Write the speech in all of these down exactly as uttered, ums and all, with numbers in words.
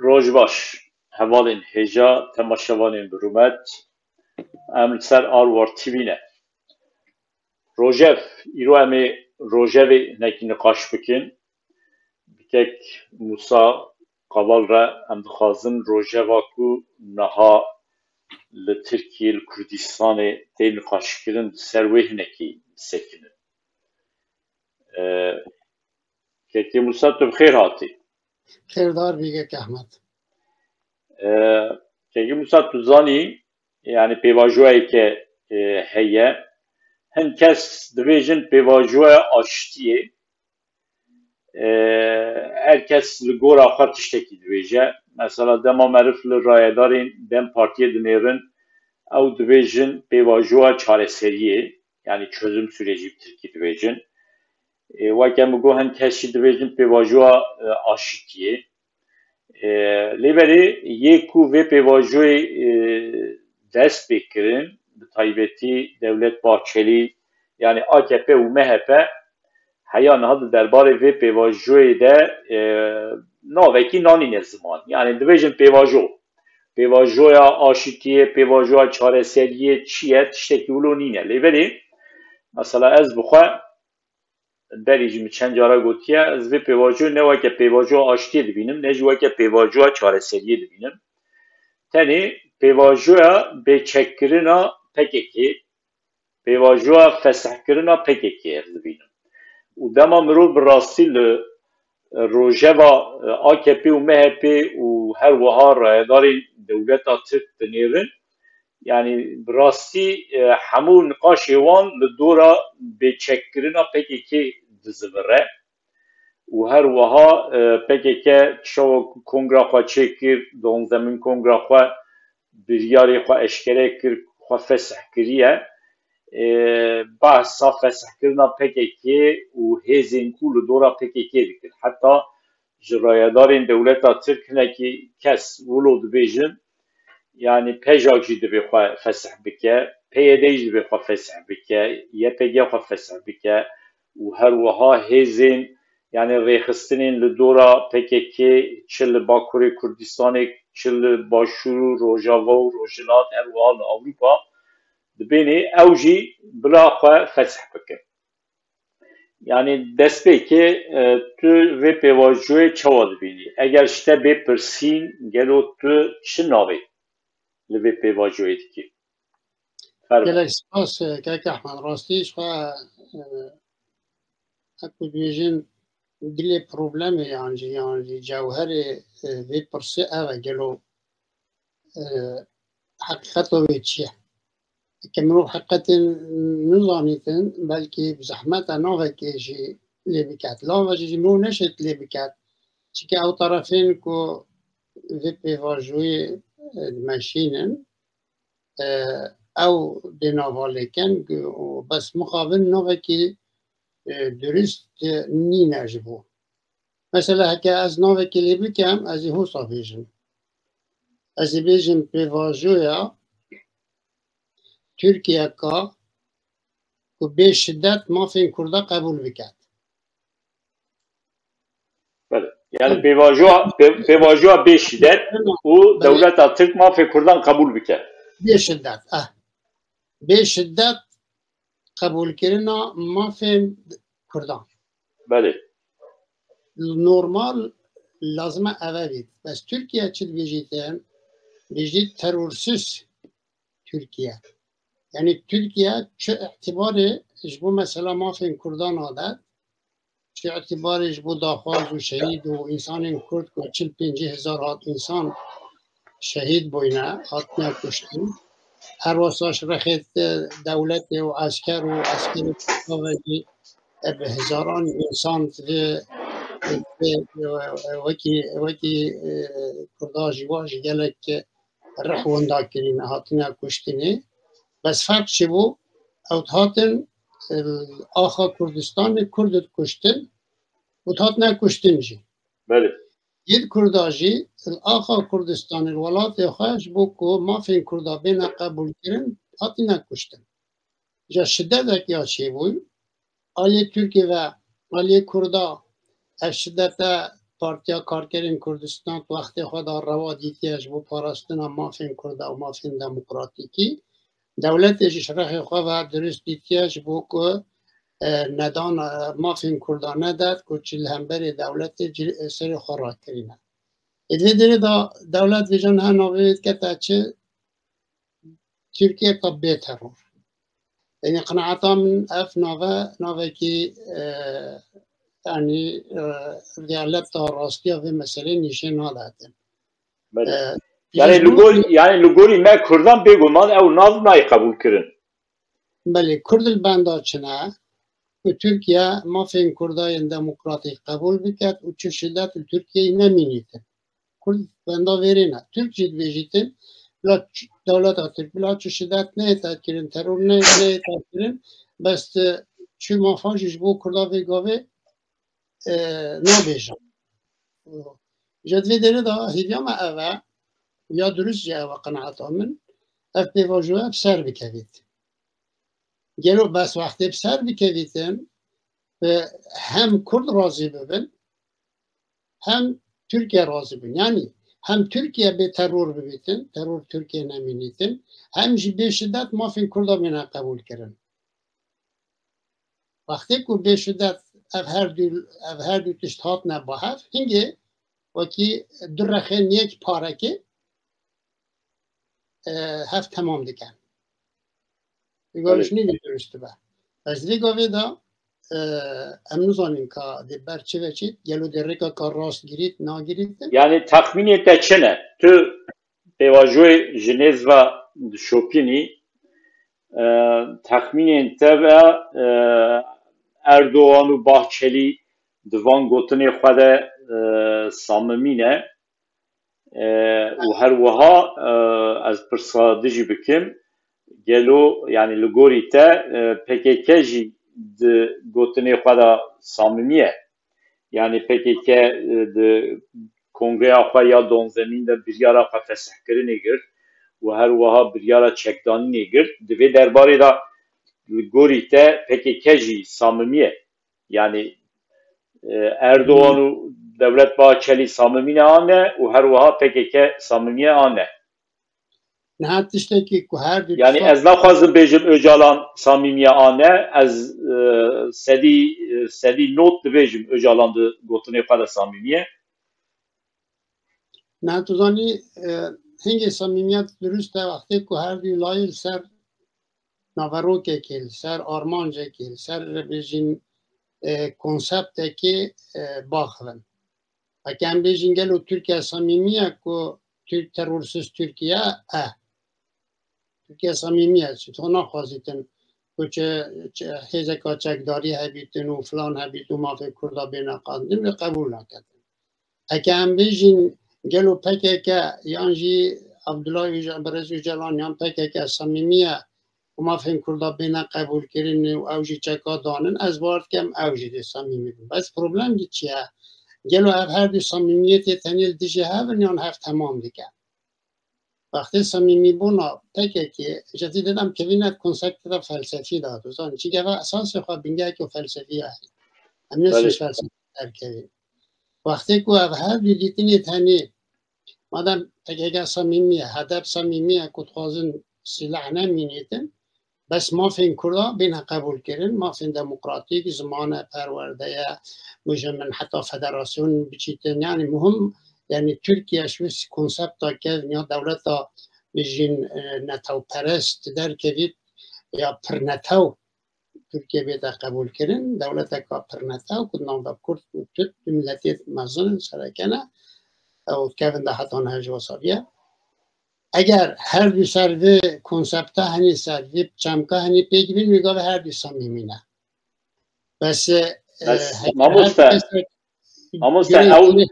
Roj baş, hevalên hêja, temaşevanên bi rûmet. Em li ser Arwar T V ne. Rojev, îro em ê rojevê hinekî niqaş bikin. Bi kek Mûsa Kaval re em dixwazin rojeva ku niha li Tirkiyê, li Kurdistanê tê niqaşkirin, li ser wê hinekî bisekinin. Ee, Kekê Mûsa, tu bi xêr hatî. Xêrdar bî kek Ehmed. Ee, Kekê Mûsa, tu zanî, yani pêvajoyeke, e, heye. Hin kes dibêjin pêvajoya aştiyê. E, Her kes li gora xwe tiştekî dibêje. Mesela dema meriv li rayedarên DEM Partiyê dinêrin, ew dibêjin pêvajoya çareseriyê, yani çözüm süreci bi tirkî dibêjin. E, weke min got, hin kes jî dibêjin pêvajoya, e, aşitiyê. E, Lê belê yê ku vê pêvajoyê, e, dest pê kirin, bi taybetî Devlet Bahçelî, yani A K P û M H P, heya niha di derbarê vê pêvajoyê de, e, navekî nanîne ziman. Yani dibêjin pêvajo. Pêvajoya aşitiyê, pêvajoya çareseriyê çi ye, tiştekî wilo nîne. Lê belê, mesela ez bi xwe, berî jî min çend cara gotiye, ez vê pêvajoyê ne weke pêvajoya aştiyê dibînim, ne jî weke pêvajoya çareseriyê dibînim. Tenê pêvajoya bêçekkirina P K K, pêvajoya fesihkirina P K K ez dibînim. Û dema mirov bi rastî li rojeva A K P û M H P û her wiha rayedarên dewleta Tirk dinêrin, yani bi rastî, e, hemû niqaşê wan li dora bêçekkirina P K K dizivire. Û her wiha, e, P K K çawa ku kongra xwe çêkir, duwanzdemin kongra xwe, biryarê xwe eşkere kir, xwe fesih kiriye. E, Behsa fesihkirina P K K û hêzên ku li dora P K K dikir. Heta ji rayedarên dewleta Tirk hinekî kes wilo dibêjin, yani PJAK jî divê xwe fesih bike, P Y D jî divê xwe fesih bike, Y P G xwe fesih bike û her wiha hêzên, yani rêxistinên li dora P K K, çi li Bakurê Kurdistanê, çi li Başûr û Rojava û Rojhilat, her wiha li Ewropa, dibênê ew jî bila xwe fesih bikin. Yani destpêkê, e, tu vê pêvajoyê çawa dibînî? Eger ji te bê pirsîn, gelo tu çi navê li vê pêvajoyê dikî? Fermo. Gelek spas, e, kek Ehmed. Rastî ji xwe, e, hek ku dibêjin dilê problemê yan jî, yan jî cewherê, e, vê pirsê ev e, gelo, e, heqîqeta wê çi ye? Heke mirov heqîqetê nizanîtin, belkî bi zehmet e navekê jî lê biket. Lava jî, jî mirov neşêt lê biket. Çike ew terefên ku vê pêvajoyê, e, dimeşînin, e, ew dê nava lêkin û bes mixabin navekî, e, durist, e, nîne ji bo. Mesela heke ez navekî lê bikem, ez ê hosa bêjim. Ez ê bêjim pêvajoya Tirkiyeka ku bê şidet mafên Kurda qebûl biket. Belê. Yani pêvajoya, pê-, pêvajoya bê şidet û dewleta Tirk mafê Kurdan qebûl bike. Bê şidet, eh. Bê şidet qebûlkirina mafên Kurdan. Belê. Normal lazim e eve bît. Bes Tirkiye çi dibêjîtin? Dibêjît terörsüz Tirkiye. Yani Tirkiye çi îtibarê ji bo mesela mafên Kurdan adet, çi îtibarê ji bo daxwaz û şehîd û însanên Kurd ku çil pêncî hezar hat însan şehîd bûyne, hatine kuştin. Her wesa ji rexê dewletê û esker û eskerê Kurda ve jî, e, bi hezaran însan vê, vê, e, wekî, wekî, e, Kurda jî wa ji gelek rih winda kirîne, hatine kuştinê. Bes ferq çi bû? Ew dihatin, e, axa Kurdistanê Kurd dikuştin û dihatine kuştin jî. Belê. Yê di Kurda jî li axa Kurdistanê, li welatê xwe, ji bo ku mafên Kurda bêne qebûlkirin, hatine kuştin. Ja şidetek ya çêbû, aliyê Tirkiyê ve, aliyê Kurda ev şidete Partiya Karkerên Kurdistan di wextê xwe de rewa dîtiye ji bo parastina mafên Kurda û mafên demokratîkî. Dewletê jî ji rexê xwe ve dirust dîtiye ji bo ku, e, nedan, e, mafên Kurda nedet, ku çi li hemberê dewletê cil-, e, serê xwe rakirîne. Ê di vê derê de dewlet vêca niha navê wê dikete çi? Tirkiyeka bê teror. Yanî qenaeta min ev nave, navekî, e, yanî, e, realeta, rastiya vê meselê nîşê nade. Belê. E, Yanî ji li bo gor, yanî li gorî me Kurdan bêguman ew nav nayê qebûl kirin. Belê, Kurd li benda çi ne? Ku Tirkiye mafên Kurda yên demokratîk qebûl biket û çi şidet li Tirkiyeyê nemînîtin. Kurd benda vêrê ne. Tirk jî dibêjîtin, bila ç-, dewleta Tirk, bila çi şidet neyête kirin, teror ne-, neyête kirin, bes, e, çi mafa jî ji bo Kurda vê gavê, e, nabêjin. Ji vê derê de hêviya me ev e, ya dirust jî ev e qenaeta min, ev pêvajoya bi ser bikevît. Gelo bes wextê bi ser bikevîtin, e, hem Kurd razî bibin, hem Tirkiye razî bin. Yanî hem Tirkiye bê teror bibîtin, teror Tirkiye nemînîtin, hem jî bê şidet mafên Kurda bêne qebûl kirin. Wextê ku bê şidet ev her du, ev her du tişt hatine ba hev, hingê wekî du rexên yek parekê, e, hev temam dikin. Belê. Îgariş nîvî dirust dibe. Ez vê gavê de, e, em nizanin ka dê ber çi ve çî, gelo dê rêka ka rast girît, nagirît? Yanî texmînê te çi ne? Tu pêvajoyê Jinêz ve dişopînî, e, texmînên te ve, e, Erdogan û Bahçelî di van gotinê xwe de, e, samimî ne. E, û her wiha, e, ez pirsa din jî bikim, gelo, yanî li gorî te, e, P K K jî di gotinê xwe de samimî ye? Yanî P K K, e, di kongreya xwe ya duwanzemîn de biryara xwe fesihkirinê girt û her wiha biryara çekdanînê girt. Di vê derbarê de li gorî te P K K jî samimî ye? Yanî, e, Erdogan û Dewlet Bahçelî samimî ne an ne û her wiha P K K samimî ye an ne? Niha tiştekî ku her du Yanî tişta ez naxwazim bêjim Ocalan samimî ye an ne. Ez, e, sedî, e, sedî nod dibêjim Ocalan di gotinê xwe de samimî ye. Na, tu zanî, e, hingê samîmiyet dirust e, wextê ku her du layê li ser naverokekê, li ser armancekê, li ser, bêjin, e, konseptekê, e, baxivin. Heke em bêjin gelo Tirkiye samîmî ye ku Tirk terorsiz Tirkiye e. Tirkiye samîmî ye. Çi to naxwazîtin ku çi, çi hêzeka çekdarî hebîtin û filan hebît û mafê Kurda bêne qandin, wê qebûl naketin. Heke em bêjin gelo P K K yan jî Abdullah Öca-, Birêz Ocalan yan P K K samîmî ye û mafên Kurda bêne qebûlkirin û ew jî çeka danin, ez bawer dikim ew jî dê samîmî bin. Bes problem jî çi ye? Gelo ev her du samîmiyetê tenê li dijî hev in yan hev temam dike? Wextê samîmîbûna P K K, ji vî dedem kevîne konseptê de felsefî de, tu zanî, çi gava esasê xwe bingeheke felsefî ye. Em Belê. nesin felsefî derkevî. Wextê ku ev her du dîtinê tenê, madem P K K samîmî ye, H D P samîmî ye, ku dixwazin sîleh nemînîtin, bes mafên Kurda bêne qebûlkirin, mafên demokratîk, ziman e, perwerde ye, bêjin min heta federasyon biçîtin. Yanî muhim, yanî Tirkiye ji wî konsepta kevn ya dewleta bêjin, e, netewperest derkevît ya pirnetew Tirkiye bête qebûlkirin, dewleteka pirnetew ku di nav de Kurd û Tirk du miletê mezin in, sereke ne, ew kevin de heta niha ji wisa bûye. Eger her du ser vê konsepta henî, ser vê çemka henî pêk bin, wî gavê her du samîmî ne. Bes, e, Bes, he-, mamoste, her kesek mamoste, gurê ew, xwe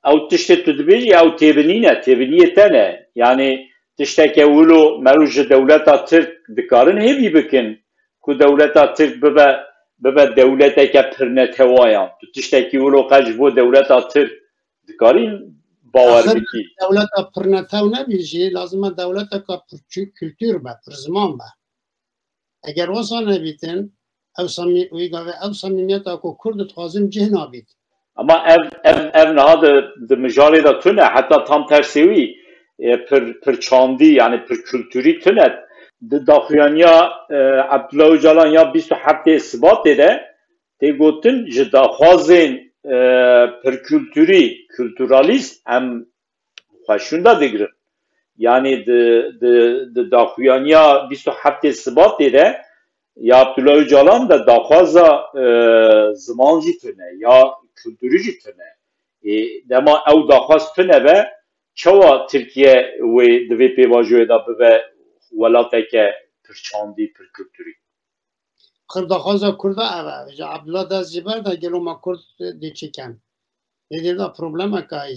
ew tiştê tu dibêjî, ew têbinî ne, têbiniyê te ne. Yanî tişteke wilo mero ji dewleta Tirk dikarin hêvî bikin ku dewleta Tirk bibe, bibe dewleteke pirnetewayan. Tu tiştekî wilo qet ji bo dewleta Tirk dikarî bawer Axir bikî? dewleta pirnetew nebî jî, lazim e dewleteka pir kü-, kultur be, pir ziman be. Eger wisa nebîtin, ew samî-, wî gavê ew samîmiyeta ku Kurd dixwazin cih nabît. Ama ev, ev, ev niha di, di mijarê de tune, heta tam tersê wî, e, pir, pir çandî, yani pir kulturî tune. Di daxuyaniya, e, Abdullah Ocalan ya bîst û heftê Sibatê de tê gotin, ji daxwazên, e, pir kulturî, kulturalîst em xwe şûnda digirin. Yani di, di, di daxuyaniya bîst û heftê Sibatê de ya Abdullah Ocalan de daxwaza, e, ziman jî tune, ya kulturî jî tune. Ê, dema ew daxwaz tune be, çawa Tirkiye wê di vê pêvajoyê de bibe welateke pir çandî, pir kulturî? Xir daxwaza Kurda ev e. Ji Abdullah dest jî berda, gelo ma Kurd dê çi ken? Êdî de problemeka, e,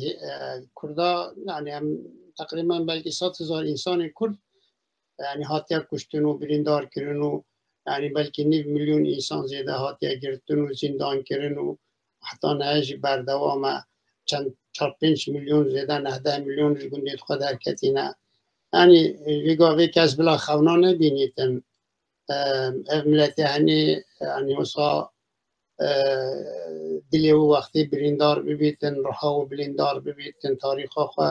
Kurda, yani em teqrîben belkî sed hezar însanê Kurd, yani hatiye kuştin û birîndar kirin û, yani belkî nîv milyon însan zêde hatiye girtin û zîndan kirin û heta niha jî berdewam e. Çend çar pênc milyon zêde, neh deh milyon ji gundê xwe derketîne. Yani, e, vê gavê kes bila xewna nebînîtin. E, ev miletê henî, yani wisa, e, dilê wî wextê birîndar bibîtin, riha wî birîndar bibîtin, tarîxa xwe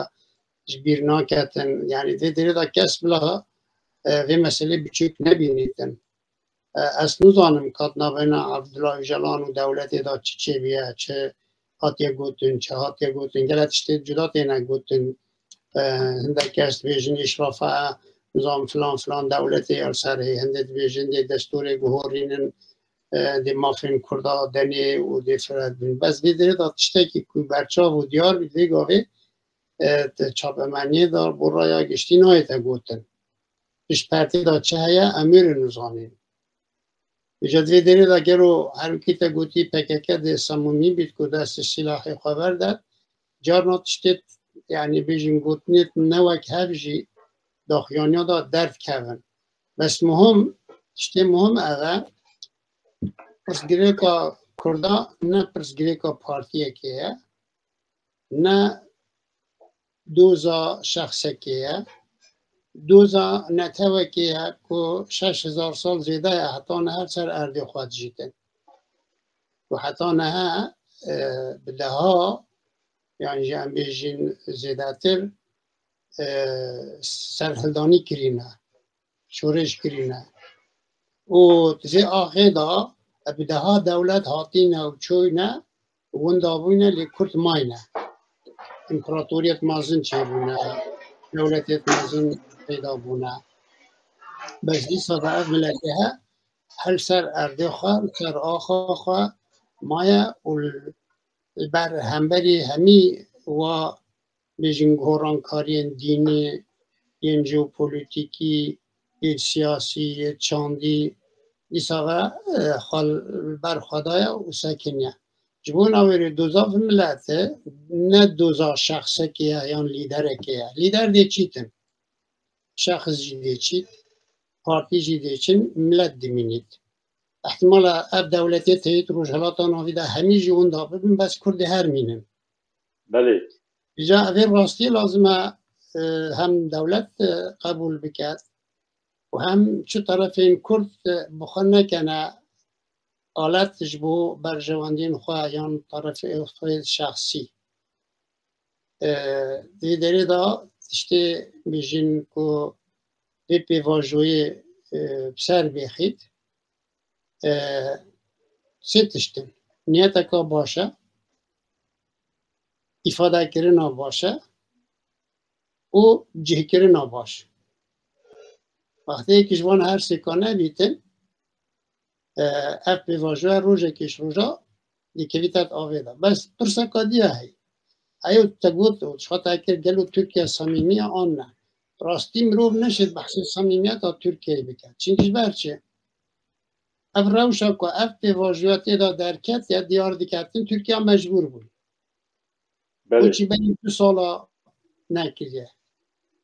ji bîr naketin. Yani vê derê de kes bila, e, vê meselê biçûk nebînîtin. E, ez nizanim ka di navbeyna Abdullah Ocalan û dewletê de çi çêbûye, çi hatiye gotin, çi hatiye gotin. Gelek tiştê cuda têne gotin. E, hindek kes dibêjin îşrafa, nizam filan filan dewletê ya li ser hê. Hindê dibêjin dê destûrê guhorînin, e, dê mafên Kurda denê û dê firet bin. Bes vê derê de tiştekî ku berçav û diyar bî, vê gavê, e, di çapemeniyê de bo raya giştî nayête gotin. Pişt perdê de çi heye, em ê nizanin. Îca di vê derê de gelo herikî te gotî P K K dê semûmî bît ku dest ji silahê xwe berde, carna tiştê, yani bêjin gotinê ne wek hev jî daxuyaniya de derdikevin. Bes muhim, tiştê muhim ev e, pirsgirêka Kurda ne pirsgirêka partiyekê ye, ne doza şexsekê ye, doza netewekê ye ku şeş hezar sal zêde ye heta niha li ser erdê xwe dijîtin. Û heta niha, e, bi deha, yan jî em bêjin zêdetir, e, serhildanî kirîne, şoreş kirîne. Û di vê axê de bi deha dewlet hatîne û çûyne, winda bûyne, lê Kurd mayne. Împaratoriyet mezin çêbûne, dewletêt mezin peyda bûne. Bes dîsa de ev miletê he, her ser erdê xwe, li ser axa xwe maye û li ber hemberî hemî wa bêjin gorankariyên dînî, yên jeopolîtîkî, yên siyasî, yên çandî, dîsa ve, e, xwe li ber xwe daye û sekiniye. Ji bo navêrê doza vê milete ne doza şexsekê ye yan lîderekê ye. Lîder dê çîtin. Şexs jî dê çît, partî jî dê çin, milet dimînît. Ehtimala ev dewletê teyît Rojhelata Navî de hemî jî winda bibin, bes Kurdê her mînin. Belê. Îca evê rastî lazim e, e, hem dewlet, e, qebûl biket û hem çi terefên Kurd, e, bi xwe nekene alet ji bo berjewendiyên xwe yan terefê xwe şexsî. E, di vê derê de tiştê bêjin ku vê pêvajoyê, e, bi ser bêxît, e, sê tişt in. Niyeteka baş e, îfadekirina baş e û cihkirina baş. Wextê yekî ji van her sêka nebîtin, e, ev pêvajoya rojekê ji roja dikevîte di avê de. Bes pirseka diya heye. Eyo te got û ji xwe te kir, gelo Tirkiye samîmî ye an ne? Rastî mirov neşêt behsê samîmiyeta Tirkiyeyê bike. Çimkî ji ber çi? Ev rewşa ku ev pêvajoya tê de derketiye, diyar diketin Tirkiye mecbûr bû. Belê. Boçî berî du sala nekiriye?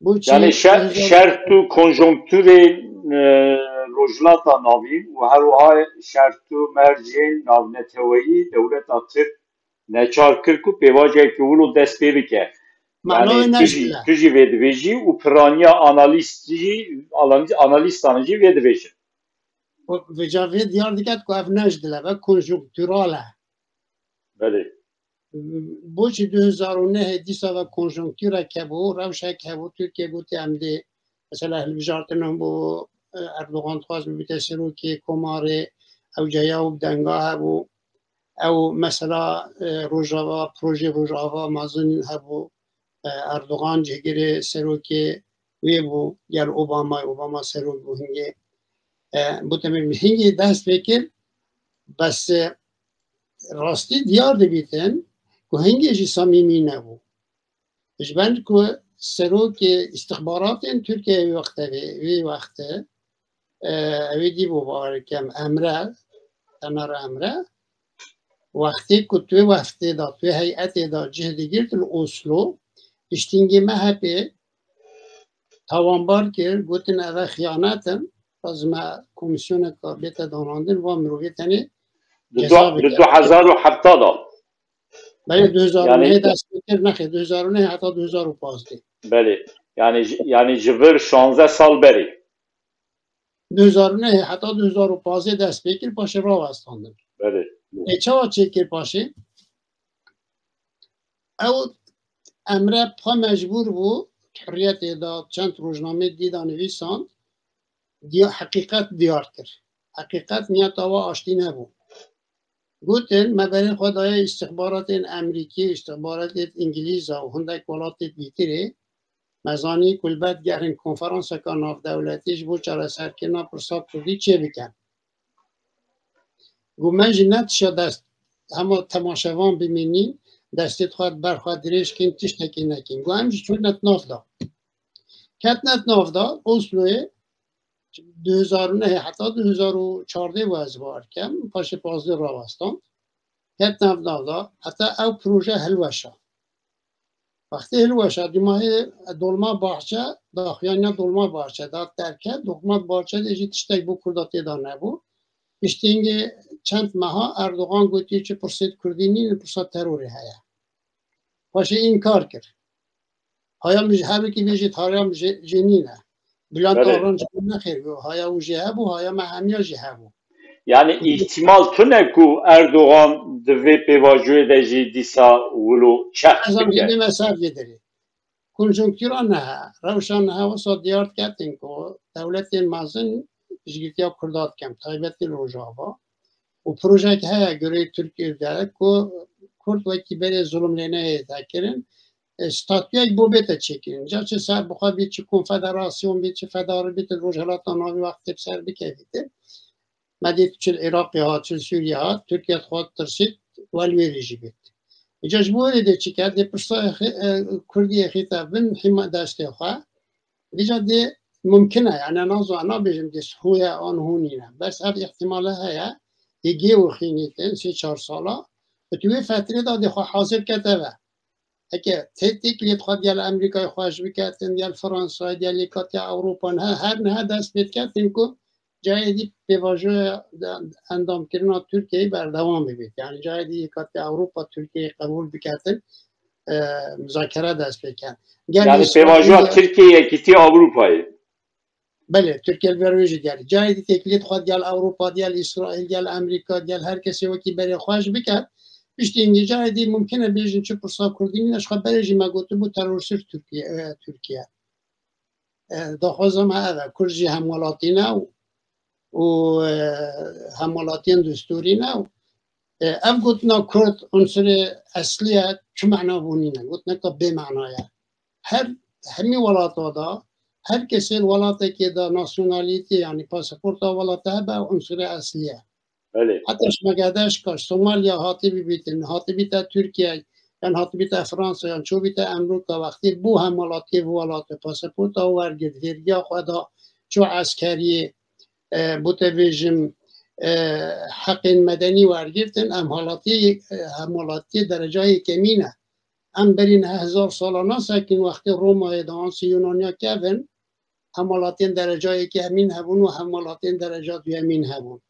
Boçî Yani şer-, şert û konjonkturê, e, Rojhilata Navîn û her wiha şert û mercên navneteweyî dewleta Tirk neçar kir ku pêvajoyeke wilo dest pê bike? Manayê Yani tu jî, neşkile. Tu jî vê dibêjî û piraniya analîst jî, analî-, analîstan jî vê dibêjin. Vêca vê diyar diket ku ev ne ji dileve, konjonktural e. Belê. Boçî du hezar û nehê dîsa ve konjonktûrek hebû, rewşek hebû, Tirkiye gotî em dê, mesela hilbijartin bû, e, Erdogan dixwest bibîte serokê komarê, ew ceya û denga hebû. Ew mesela, e, Rojava, projê Rojava mezin hebû. E, Erdogan cihgirê serokê wê bû, gel Obama, Obama serok bû hingê. E, bu temî hingê dest pê kir, bes, e, rastî diyar dibîtin ku hingê jî samîmî nebû. Ji ber ku serokê îstixbaratên Tirkiyeyê wê wextê vê, wê wextê, e, ew ê dî bû bawer kem Emre, Taner Emre, wextê ku tu wê wextê de, tu wê heyetê de cih digirt li Oslo, piştîngê M H P tawanbar kir, gotin ev e xiyanet in, lazim e komîsyoneka bête danandin, va mirovê tenê Di ceza du, di bike. Du hezar û hevta de. Belê, du hezar û nehê Yani dest pê kir, nexê, du hezar û nehê heta du hezar û pazdeh. Belê. Yani ji, yani ji vir şanzeh sal berê. Du hezar û nehê heta du hezar û pazdeh dest pê kir, paşê rawestandin. Belê. Ê çawa çêkir paşê? Ew Emre pa mecbûr bû, Hurriyetê de çend rojnameyê dî de nivîsand, diya-, heqîqet diyar kir. Heqîqet niyeta we aştî nebû. Gotin, me berê xwe daye îstixbaratên Emerîkî, îstixbaratê Îngilîza û hindek welatê dîtirê. Me zanî ku li ber digerin konferanseka navdewletî ji bo çareserkirina pirsa kurdî çêbikin. Got, me jî ne tişa dest, hema temaşevan bimînîn, destê xwe ber xwe dirêj kîn, tiştekî nekîn. Got, em jî çûne di nav de. Ketine di nav de, Osloyê, du hezar û nehê heta du hezar û çardeh ve ez bawer kem, paşê pazdeh rawestan. Ketine di nav de, heta ew proje hilweşa. Wextê hilweşa, dîmahê Dolmabahçe, daxuyaniya Dolmabahçe da derket, Dolmabahçe de jî tiştek bo Kurda tê de nebû. Piştî hingê çend meha Erdogan gotiye çi pirsê Kurdî nîne, pirsa terorê heye. Paşê înkar kir. Haya min ji her wekî bêjît, haya min jê, jê nîne. Bülent Belê. Arranc jî nexêr got, haya û jê hebû, haya me hemiya jî hebû. Yani îhtimal tune ku Erdogan di vê pêvajoyê de jî dîsa wilo çerx Ez em bike. Dînê me ser vê derê. Konjonktûra niha, rewşa niha wisa diyar diketin ku dewletên mezin piştgirtiya Kurda dikin, taybetî li Rojava. Û projeyek heye girê Tirkiye de ku Kurd wekî berê zulm lê neyê te kirin, e, statuyek bo bête çêkirin. Ca çi ser bixwe bê çi konfederasyon bê çi federal bê tu Rojhilata Navî wextê bi ser bikevî te. Me dît çi li Iraqê hat, çi li Sûriyê hat, Tirkiye dixwest tirsît, welwêrî jî bêt. Îca ji bo wê dê çi ket, dê pirsa xê-, e, Kurdî xîte bin hîma destê xwe. Vîca dê mumkin e, yani nazo-, nabêjim dê hû ye an hû nîne. Bes ev îhtimale heye, yê gê û xînîtin, sê çar sala, û tu wê fetrê de dê xwe hazir kete ve. Heke tê-, têkiliyet xwe gel Amerîkayê xweş biketin, gel Fransayê, gel Yekatiya Ewropa, niha, her niha dest pê diketin ku cayê dî pêvajoya de-, endamkirina Tirkiyeyê berdewam bibêt. Yani cayê dî Yekatiya Ewropa Tirkiyeyê qebûl biketin, e, muzakere dest pê ken. Gel Yani Îsraîlê pêvajoya Tirkiye Yekîtiya Ewropayê. Belê, Tirkiye li ber wê jî diyar. Cayê dî têkiliyet xwe gel Ewropa, gel Îsraîl, gel Amerîka, gel her kesê wekî berê xwe ji biket. Piştî hingê cayê dî mumkin e bêjin çi pirsa Kurdî nîne, ji xwe berê jî me gotibû terorist Tirkiye, e, Tirkiye. E, daxwaza me ev e, Kurd jî hemwelatî ne û, û, e, hemwelatiyên destûrî ne û, e, ev gotina Kurd unsurê eslî ye, çi mena bû nîne, gotineka bê mena ye. Her, hemî welata da, her kesê li welatekê de nasyonalîtî, yanî pasaporta welata hebe, unsurê eslî ye. Belê. Heta ji Megedeşka, ji Somalya hatî bibîtin, hatî bîte Tirkiye, yan hatî bîte Fransa, yan çû bîte Amerîka, wextê bû hemwelatiyê vî welatê, pasaporta wergirt, vergiya xwe da, çû eskeriyê, e, bo te bêjim, e, heqên medenî wergirtin, em halatiyê, e, hemwelatiyê dereca yekemîn e. Em berî neh hezar sala nasekin, wextê Romayê de ansê Yunaniya kevin, hemwelatiyên dereca yekemîn hebûn û hemwelatiyên dereca duyemîn hebûn.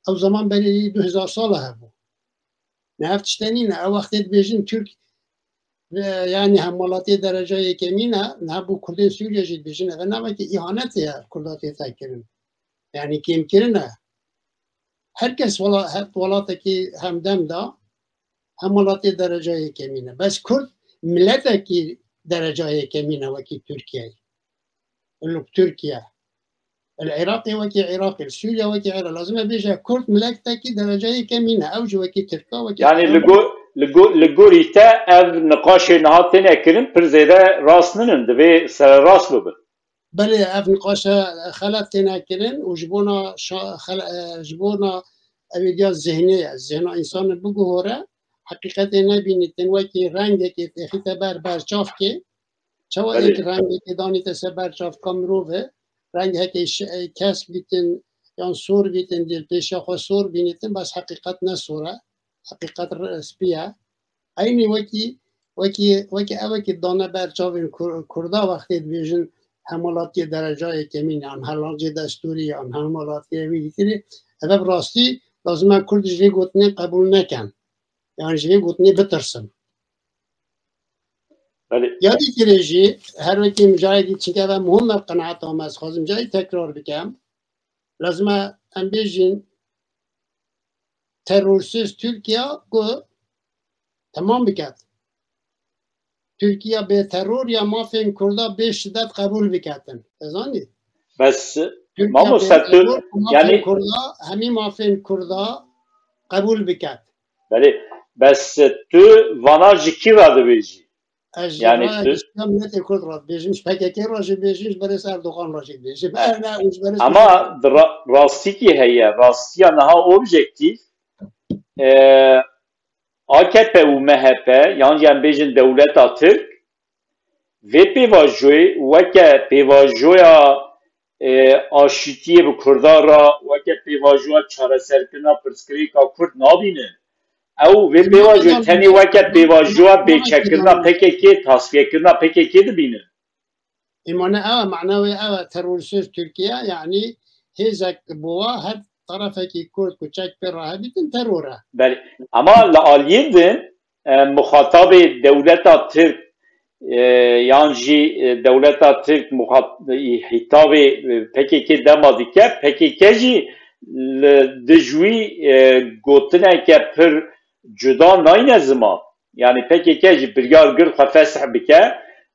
Ew zaman berî du hezar sala hebû. Ne ev tişte nîne. Ew wextê dibêjin Tirk, e, yanî hemwelatiyê dereca yekemîn e, niha bo Kurdên Sûriye jî dibêjin, ev navekî îhanetê ye Kurda tê tekirin. Yanî kêmkirin e. Her kes wela-, he-, welatekî hemdem da, Hemwelatiyê dereca yekemîn e. Bes Kurd miletekî dereca yekemîn e wekî Tirkiyeyê. Li Tirkiye. Li Iraqê wekî Iraqê, li Sûriye wekî Iraq. Lazim e bêje Kurd miletekî dereca yekemîn e. Ew jî wekî Tirka, wekî Yani li Iraq. go-, li go-, li gorî te ev niqaşê niha têne kirin, pir zêde rast ninin, divê sererast bibin. Belê ev niqaşe xelet têne kirin û ji bona şa-, xele-, e, ji bona ew ê diya zihnê ye. Zihna însanê biguhore, heqîqetê nebînîtin, wekî rengekê têxîte ber berçavkê. Çawa Belê. Yek rengekê danîte ser berçavka mirov e, reng heke şi-, e, kesk bîtin, yan sor bîtin, dê pêşiya xwe sor bînîtin, bes heqîqet ne sor e. Heqîqet r-, spî ye. Eynî wekî, wekî, wekî ew wekî dane ber çavên Kur-, Kurda wextê dibêjin hemwelatiyê dereca yekemîn, yan hemwelatiyê destûrî, yan hemwelatiyê wî dîtirî, ev bi rastî lazim e Kurd ji vê gotinê qebûl nekin. Yan ji vê gotinê bitirsin. Belê. Ya dîtirê jî, her wekî min carê dî, çinke ev muhim e, qenaeta me, ez xwazim carê tekrar bikem. Lazim e em bêjin, terorsiz Tirkiye ku temam biket. Tirkiye bê teror ya mafên Kurda bê şidet qebûl biketin. Te zanî? Bes, Tirkiye mamoste, bê tu, teror ku mafên yani Kurda, hemî mafên Kurda qebûl biket. Belê, bes tu vana ji kî re dibêjî? Ez ji Yani raya tu giştiya miletê Kurd re dibêjim, ji P K K re jî dibêjim, ji berêz Erdogan re jî dibêjim. Her ne û ji berêz Ama di ra-, rastîkî heye, rastiya niha objektîf, e, A K P û M H P, yan jî em bêjin dewleta Tirk, vê pêvajoyê weke pêvajoya, e, aşîtiyê bi Kurdan re, weke pêvajoya çareserkirina pirsgirêka Kurd nabînin. Ew vê pêvajoyê tenê weke pêvajoya bêçekirina P K K, tasfiyekirina P K K dibînin. Îmane ew e, mane wê ew e, terorsiz Tirkiye, yanî hêzek bi wa her tarafekî Kurd ku çek pê re hebîtin teror e. Belê. Ama li aliyê din, e, muxatabê dewleta Tirk, e, yan jî, e, dewleta Tirk muxat-, hîtabê, e, P K K dema dike, P K K jî li dij wî, e, gotineke pir cuda nayne ziman. Yani P K K jî biryar girt xwe fesih bike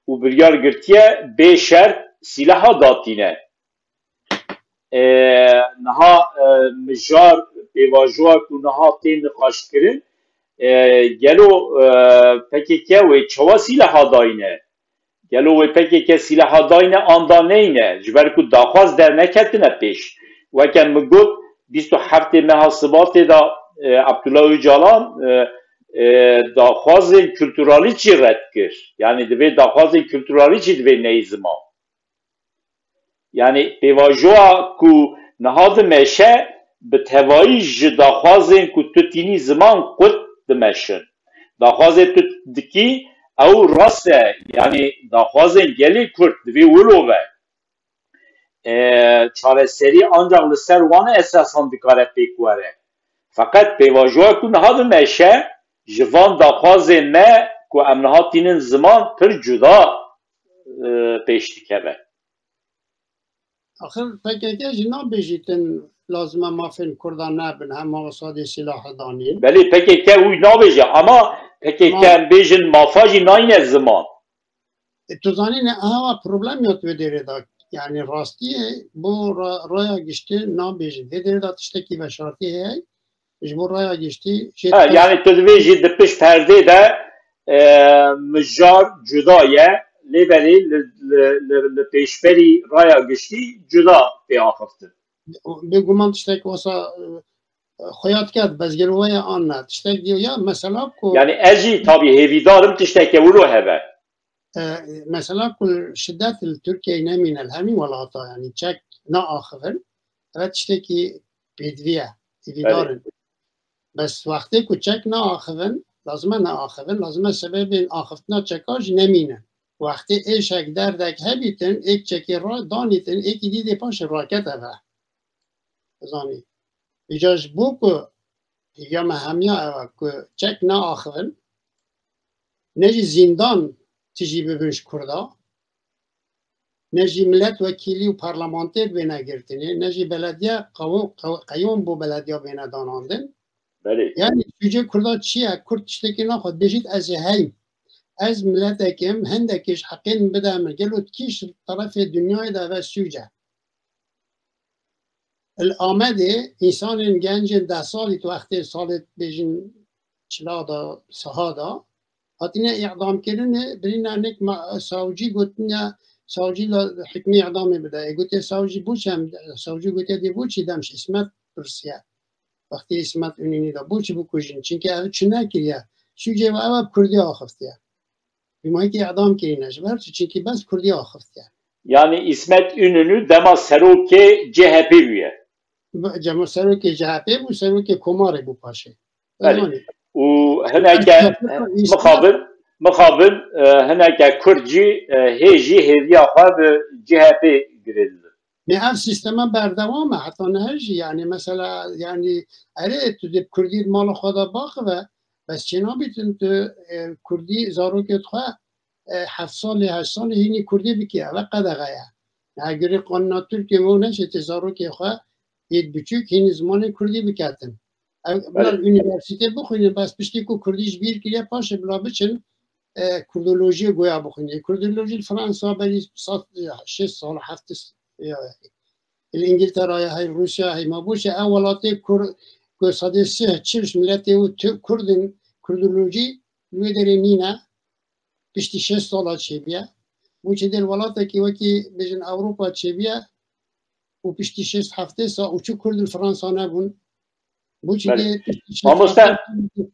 û biryar girtiye bê şert sîleha datîne. E, niha, e, mijar pêvajoya ku niha tê niqaşkirin, e, gelo, e, P K K wê çawa sîleha dayîne? Gelo wê P K K sîleha dayîne an da neyne? Ji ber ku daxwaz derneketine pêş. Weke min got, bîst û heftê meha Sibatê de, e, Abdullah Ocalan, e, e, daxwazên kulturalî jî red kir. Yani divê daxwazên kulturalî jî divê neyê ziman. Yani pêvajoya ku niha dimeşe, bi tevayî ji daxwazên ku tu tînî ziman qut dimeşin. Daxwazê tu dikî, ew rast e, yani daxwazên gelê Kurd divê wilo be. E, çareserî ancak li ser wan esasan dikare pêk were. Feqet pêvajoya ku niha dimeşe, ji van daxwazên me ku em niha tînin ziman pir cuda, e, pêş dikeve. Axir P K K jî nabêjîtin lazim e mafên Kurdan nebin, hema wisa dê sîlaha danîn. Belê P K K wî nabêje, ama P K K Ma- em bêjin mafa jî nayne ziman. E, tu zanî ne, aha problem ya tu vê derê de. Yani rastiyê bo ra-, raya giştî nabêjin. Vê derê de tiştekî veşartî heye. Ji bo raya giştî jê Ha, dest yani tu divê jî di pişt perdê de, e, mijar cuda ye, lê belê li, li, li, li pêşberî raya giştî cuda tê axiftin. Bêguman tiştek wasa, e, xwe ya diket, bezgel weye an ne. Tiştek diyo ya, mesela ku Yani ez jî tabî hêvîdar im tişteke wilo hebe. E, mesela ku şidet li Tirkiyeyê nemîne, li hemî welata, yani çek neaxivin, ev tiştekî pêdivî ye, hêvîdar Belê. in. Bes wextê ku çek neaxivin, lazim e neaxivin, lazim e sebebên axiftina çeka jî nemînin. Wextê êşek, derdek hebîtin, êk çekê ra-, danîtin, êkî dî dê paşê raket eve. Zanî. Îca ji bo ku hêviya me hemiya ew e ku çek neaxivin, ne jî zîndan tijî bibin ji Kurda, ne jî milet wekîlî û parlamenter bêne girtinê, ne jî belediye qew-, qew-, qeyûm bo belediya bêne danandin. Belê. Yani sûcê Kurda çi ye? Kurd tiştekî naxwe, dibêjit ez ê heyim. Ez miletekî me, hindekî ji heqê min bide min. Gelo kî ji terefê dinyayê de ve sûc e? Li Amedê însanên gencên deh salî, tu wextê salê bêjin çila da, siha da, hatine îdamkirinê, birîna nek ma-, savcî gotine, savcî la hikmê îdamê bide. Ê gotiye savcî, bo çi em, savcî gotiye dê bo çi dem ji Îsmet pirsiye. Wextê Îsmet Înûnî de bo çi bikujin? Çimkî ev çi nekiriye? Sûcê we ew e, bi Kurdî axiftiye. Bi mayekî îdam kirîne. Ji ber çi? Çimkî bes Kurdî axiftiye. Yani Îsmet Înûnî dema serokê C H P bûye. Bi-, cema serokê C H P bû, serokê komarê bû paşê. Belê. Zanî. Û hineke Îsmet mixabin, mixabin, e, hineke Kurd jî, e, hê jî hêviya xwe bi C H P girêdin. Lê ev sîstema berdewam e, heta niha jî, yani mesela, yani erê tu dê bi Kurdî di mala xwe de baxive, bes çênabîtin tu, e, Kurdî zarokê xwe, e, heft salî, heşt salî hînî Kurdî bikî, ev qedexe ye. Ya gurê qanûna Tirkiyê me neşê tê zarokê xwe yê biçûk hînî zimanê Kurdî biketin. Ev bila unîversîtê bixwînin, bes piştî ku Kurdî ji bîr kiriye, paşê bila biçin, e, kurdolojiyê goya bixwînin. Kurdolojî li Fransa berî sed, şêst sal, heft, ya, li Îngilteraya hey, Rûsya hey, ma boşe ew welatê Kur-, ku sedê sih, çil ji miletê û tu-, Kurd in, kurdolojî li wê derê nîne, piştî şêst sala çêbiye. Boçî dê li welatekî wekî bêjin Ewropa çêbiye û piştî şêst heftê sal û çi Kurd li Fransa nebûn. Boçî Belê. dê piştî şêst Mamoste, heftê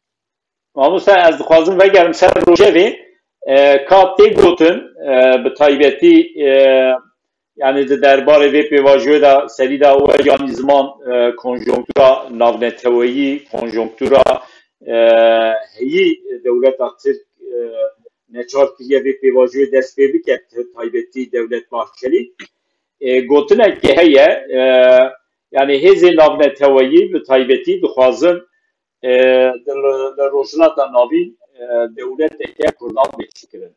Mamoste, ez dixwazim vegerim ser rojevê, e, ka tê gotin, e, bi taybetî, e, yani di derbarê vê pêvajoyê de serî de we yanî ziman, e, konjonktura navneteweyî, konjonktura, e, heyî dewleta Tirk, e, neçar kiriye vê pêvajoyê dest pê bike, bi taybetî dewlet Bahçelî. E, gotinekê heye, e, yani hêzên navneteweyî bi taybetî dixwazin, e, di, li Rojhilata Navîn, e, dewleteke Kurdan bêçî kirin.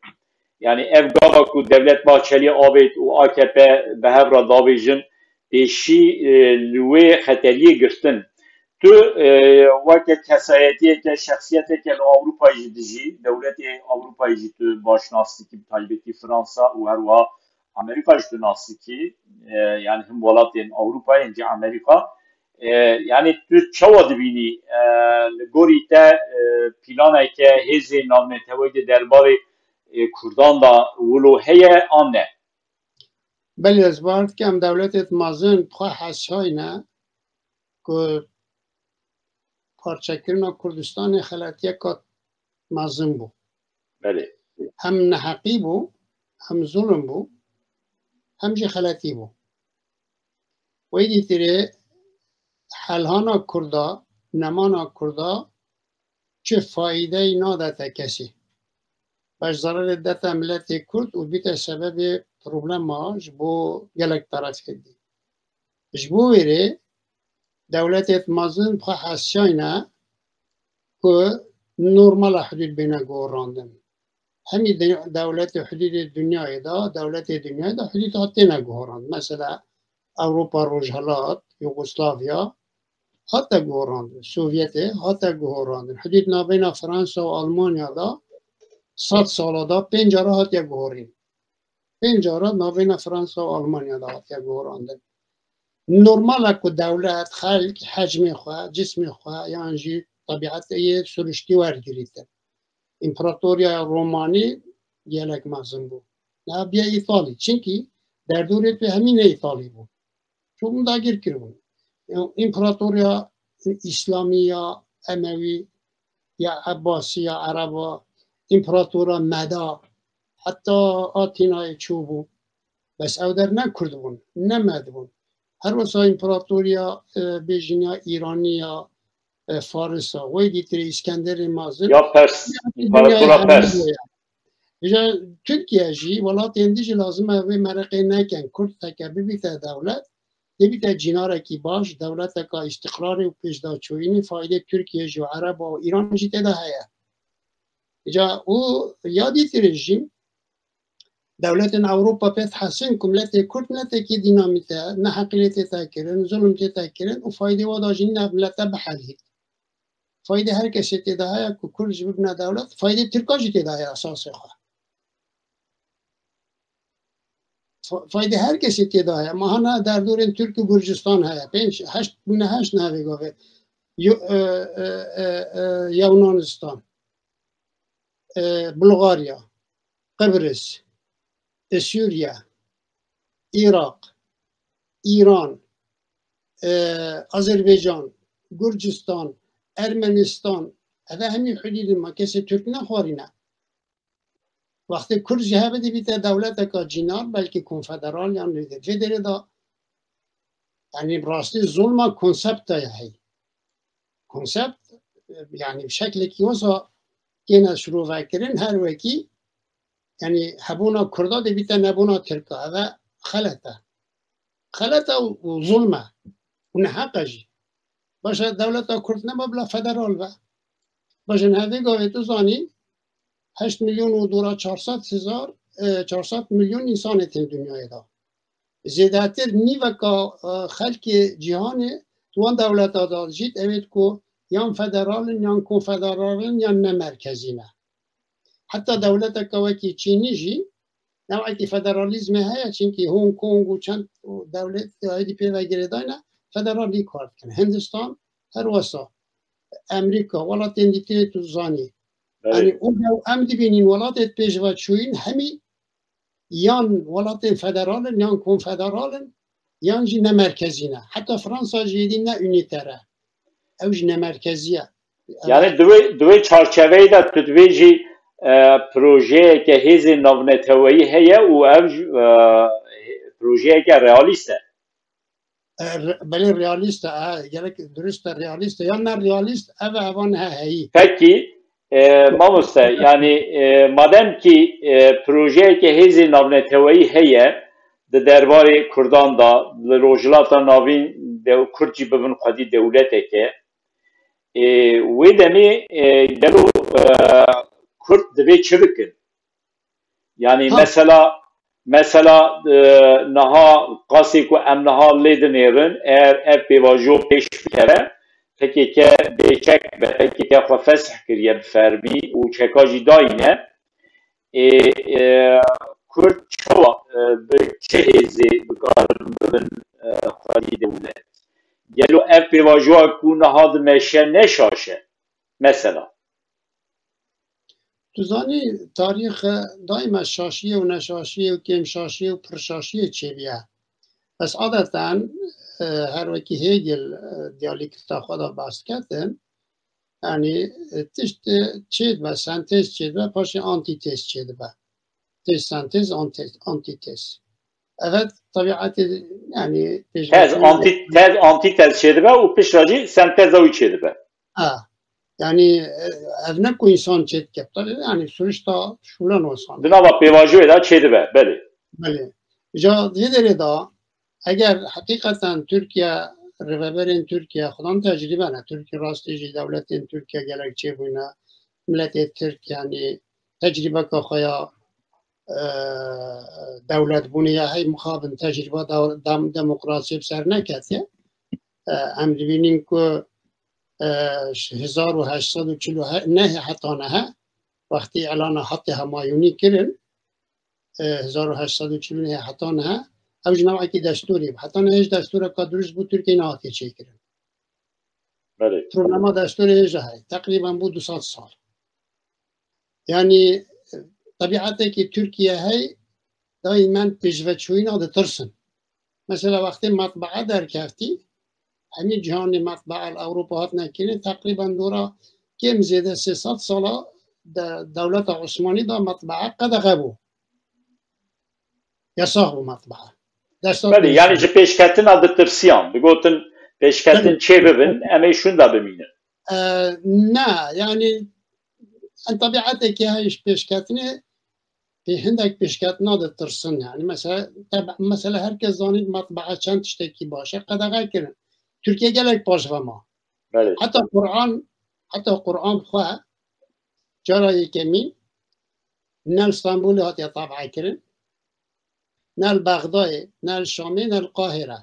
Yani ev gava ku dewlet Bahçelî avêt û A K P bi hev re davêjin, pêşî, e, li wê xeteriyê girtin. Tu, e, weke kesayetiyeke, şexsiyeteke li Ewropayê jî dijî, dewletê Ewropayê jî tu baş nas dikî, bi taybetî Fransa û her wiha Amerîka jî tu nas dikî, e, yani him welatên Ewropayê, him jî Amerîka. E, yani tu çawa dibînî, e, li gorî te, e, planeke hêzên navneteweyî di derbarê, e, Kurdan de wilo heye an ne? Belê, ez bawer dikim dewletê mezin bi xwe hesiyayne ku parçekirina Kurdistanê xeletiyeka mezin bû. Belê. Hem neheqî bû, hem zulm bû, hem jî xeletî bû. Wê dîtirê helhana Kurda, nemana Kurda çi faydeyî nadete kesî. Beş zararê dete miletê Kurd û bîte sebebê problema ji bo gelek terefê dî. Ji bo wê rê dewletê mezin bi xwe hesiyayne ku normala hudûd bêne guhorandin. Hemî de-, dewletê hudûdê dinyayê de, dewletê dinyayê de hudûd hat têne guhorand. Mesela Ewropa Rojhilat, Yugoslavya hate guhorandin. Sovyetê hate guhorandin. Hudûd navbeyna Fransa û Almanya de sed sala de pênc cara hatiye guhorîn. Pênc cara navbeyna Fransa û Almanya de hatiye guhorandin. Normal e ku dewlet, xelk hecmê xwe, cismê xwe yan jî tebîetê yê siruştî wergirîtin. Împaratoriya Romanî gelek mezin bû. Niha biye Îtalî. Çimkî derdorê tu hemî ne Îtalî bû. Çûbûn dagir kiribûn. Împaratoriya Îslamî ya Emewî ya Ebbasî ya Ereba, împaratora Meda, heta Atînayê çûbû. Bes ew der ne Kurd bûn, ne Med bûn. Her wisa împaratoriya, e, bêjin ya Îranî ya, e, Farisa, wê dîtirê Îskenderê Mezin. Ya Pers, Dinyayê împaratora hemî Pers. bûye. Îja Tirkiye jî, welatên din jî lazim e vê mereqê nekin. Kurd teke bibîte dewlet, dê bîte cînarekî baş, dewleteka îstiqrarê û pêşdaçoyînê, faydê Tirkiye jî û Ereba û Îran jî tê de heye. Îca û ya dîtirê jî dewletên Ewropa pê dihesin ku miletê Kurd miletekî dînamîk e, neheqî lê tête kirin, zulm tête kirin û faydê we da jî nîne milete bihelît. Fayde her kesê tê de heye ku Kurd jî bibine dewlet, fayde Tirka jî tê de heye esasê xwe. Fa-, fayde her kesê tê de heye. Ma hana derdorên Tirk û Gurcistan heye. Pênc, heşt, bûne heşt niha vê gavê. Yo-, e, e, e, e, Yewnanistan, e, Bulgarya, Qibris, e, Sûriye, Iraq, Îran, e, Azerbaycan, Gurcistan, Ermenistan, eve hemî hudûdên ma kesê Tirk nexwarîne. Wextê Kurd jî hebe dibîte dewleteka cînar, belkî konfederal yan vê derê de, yanî bi rastî zulma konsepta ye hey. Konsept, yanî bi şeklekî wisa têne şirovekirin, her wekî, yanî hebûna Kurda dibîte nebûna Tirka. Eve xelet e. Xelet e û, û zulm e. Û neheq e jî. Baş e, dewleta Kurd nema bila federal be. Baş e, niha vê gavê tu zanî heşt milyon û dora çar sed hezar, e, çar sed milyon însanê tên dinyayê de. Zêdetir nîveka, e, xelkê cîhanê di wan dewleta de dijît, ew ê ku yan federal in, yan konfederal in, yan ne merkezî ne. Heta dewleteke wekî Çînî jî newekî federalîzmê heye, çimkî Hong Kong û çend dewlet êdî pê ve girêdayne, federalî kar dikin. Hindistan her wesa, Amerîka, welatên dîtirê tu zanî. Belê. Yanî û em dibînin welatê pêşveçûyîn hemî yan welatên federal in, yan konfederal in, yan jî ne merkezî ne. Heta Fransa jî êdî ne unîter e. Ew jî ne merkezî ye. Yani di wê, di wê çarçeveyê de tu dibêjî, e, projeyeke hêzên navneteweyî heye û ev jî, e, projeyeke realîst e. E, re-, belê realîst e, e, gerek dirust e, realîst e. Yan ne realîst, ev e, evan he heyî. Pekî, e, mamoste, yani, e, madem ki, e, projeyeke hêzên navneteweyî heye, di derbarê Kurdan de, li Rojhilata Navîn de Kurd jî bibin xwedî dewleteke, e, wê demê, e, gelo, e, Kurd divê çi bikin? Yani Ha. mesela, mesela, e, niha qasê ku em niha lê dinêrin, eğer ev pêvajo pêş bikeve, P K K bê çek be, P K K xwe fesh kiriye bi fermî û çeka jî dayîne. Ê, e, Kurd çawa, e, bi çi hêzê dikarin bibin, e, xwedî dewlet? Gelo ev pêvajoya ku niha dimeşe ne şaş e? Mesela. Tu zanî, tarîx, e, daîma şaşiyê û neşaşiyê û kêmşaşiyê û pirşaşiyê çêbûye. Bes adeten, e, her wekî Hegel, e, diyalektika xwe de behs diketin, yanî, e, tişt, e, çêdibe, sentez çêdibe, paşê antîtez çêdibe. Tez, sentez, ante-, antîtez. Evet, tabiatê, yanî, Tez, pêşveçûn antî-, tez, antîtez çêdibe û piştre jî senteza wî çêdibe. Ha. Yanî, e, ev ne ku însan çêdike. Tabii, yanî, sürüşta şûlan wesane. Di nava pêvajoyê de çêdibe, belê. Belê. Ja vê derê de, eger heqîqeten Tirkiye, rêveberên Tirkiye, xudan tecrîbe ne, Tirkiye rastî jî dewletên Tirkiye gelek çêbûne, miletê Tirk, yanî, tecrîbeka xwe ya, e, dewletbûnê ya hey mixabin tecrîba dew-, dem-, demokrasiyê bi ser neketiye. E, em dibînin ku, e, hezar û heşt sed û çil û nehê heta niha, wextî elana Hatê Hemayûnî kirin, e, hezar û heşt sed û çil û nehê heta niha, ew ji newekî destûrî bû. Heta niha ji destûreka dirust bû, Tirkiye nehatiye çêkirin. Belê. Problema destûrê hêja heye. Teqrîben bû du sed sal. Yanî, tebiatekî Tirkiye hey, daîmen pêşveçûyîna ditirsin. Mesela, wextê metbaa derkeftî, hemî cîhanê metbaa li Ewropa hatine kirin, teqrîben dora kêm zêde sê sed sala de dewleta Osmanî de metbaa qedexe bû. Yasax bû metbaa. Desta Belê, yani ji pêşketina ditirsiyan. Digotin pêşketin Belê. çê bibin, em ê şûnda bimînin. E, ne, yani, en tebiatekî heye ji pêşketinê, pê hindek pêşketina ditirsin, yani. Mesela, teb-, mesela herkes zanî matbaa çend tiştekî baş e, qedexe kirin. Tirkiye gelek paş ve ma. Belê. Heta Quran, heta Quran xwe cara yekemîn ne li Stenbolê hatiye tabaa kirin, ne li Bexdayê, ne li Şamê, ne li Qahire.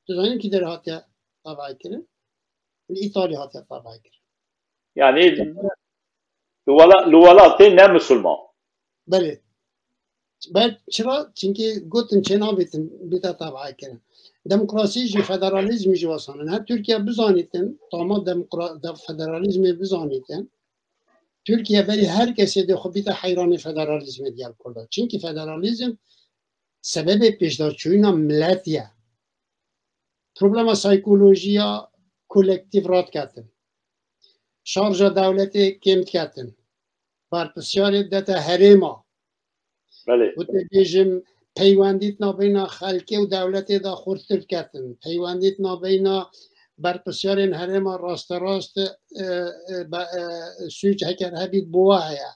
Tu zanî kî derê hatiye tabaa kirin? Li Îtalya hatiye tabaa kirin. Yani li wela-, li welatê ne misilman. Belê. Ben çira? Çünkü gotin çê nabêtin bîta tevayê kirin. Demokrasî jî federalîzmî jî wesanin. Her Türkiye bizanîtin, tama demokra-, de-, federalîzmê bizanîtin. Türkiye berî her kesê dê xwe bîte heyranê federalîzmê digel Kurda. Çünkü federalîzm sebebê pêşdaçûyîna milet ye. Problema saykolojiya kolektîf radiketin. Şarja dewletê kêm diketin. Berpirsiyarê dete herêma. Belê. Û tê bêjim peywendît nabeyna xelkê û dewletê de xurttir diketin. Peywendît nabeyna berpirsiyarên herêma rasterast, e, e, be-, e, sûc heker hebît bi wa heye.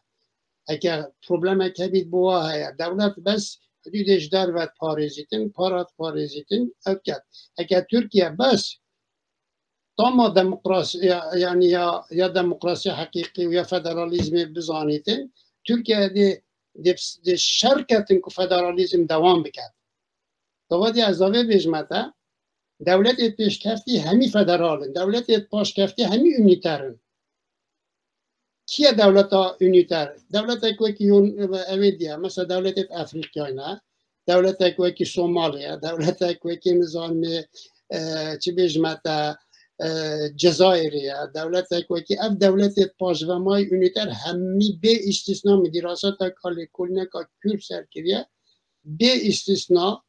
Heke problemek hebît bi wa heye. Dewlet bes hudûdê ji derve diparêzîtin, para diparêzîtin, ev ket. Heke Tirkiye bes tama demokrasi, ya, yani ya, ya demokrasiya heqîqî û ya federalîzmê bizanîtin, Tirkiye dê, dê, dê şer ketin ku federalîzm dewam biket. Gava dê ez davê bêjime te, dewletê pêşkeftî hemî federal in, dewletê paşkeftî hemî unîter in. Kî ye dewleta unîter? Dewletek wekî yon-, ew ê diye, mesela dewletê Efrîqyayê ne, dewletek wekî Somalê ye, dewletek wekî nizanî, e, çi bêjime te, e, Cezayirê ye, dewletek wekî ev dewletê paşvemayî unîter hemî bê îstîsna min dîraseta ka lêkolîneka Kürd ser kiriye, bê îstîsna